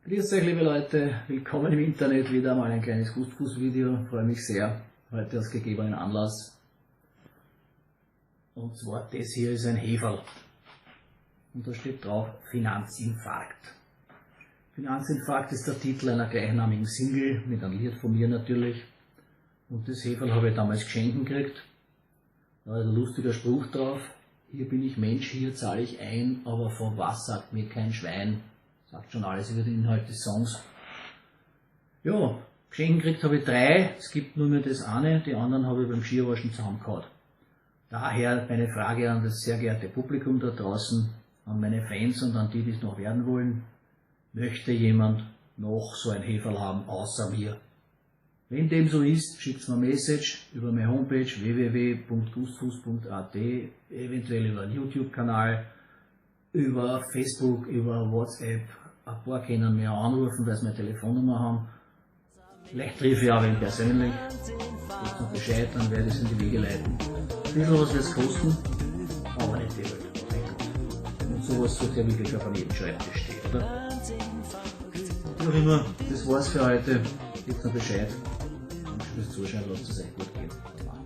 Grüß euch, liebe Leute, willkommen im Internet, wieder mal ein kleines Gustfuß-Video, freue mich sehr, heute aus gegebenen Anlass. Und zwar, das hier ist ein Heferl. Und da steht drauf Finanzinfarkt. Finanzinfarkt ist der Titel einer gleichnamigen Single, mit einem Lied von mir natürlich. Und das Heferl habe ich damals geschenkt gekriegt. Da ist ein lustiger Spruch drauf. Hier bin ich Mensch, hier zahle ich ein, aber von was sagt mir kein Schwein. Sagt schon alles über den Inhalt des Songs. Ja, geschenkt gekriegt habe ich drei, es gibt nur mehr das eine, die anderen habe ich beim Gschirrwaschen zusammengehauen. Daher meine Frage an das sehr geehrte Publikum da draußen, an meine Fans und an die, die es noch werden wollen. Möchte jemand noch so ein Heferl haben, außer mir? Wenn dem so ist, schickt mir eine Message über meine Homepage www.gustfuss.at, eventuell über einen YouTube-Kanal, über Facebook, über WhatsApp. Ein paar können mir auch anrufen, weil sie meine Telefonnummer haben. Vielleicht treffe ich auch wen persönlich. Gebt mir Bescheid, dann werde ich es in die Wege leiten. Ein bisschen was wird es kosten, aber nicht die Welt. Mein Gott. Und sowas sollte ja wirklich auf jedem Schreibtisch stehen, oder? Wie auch immer, das war's für heute. Gebt mir Bescheid. Danke fürs Zuschauen, lasst es euch gut gehen. Baba.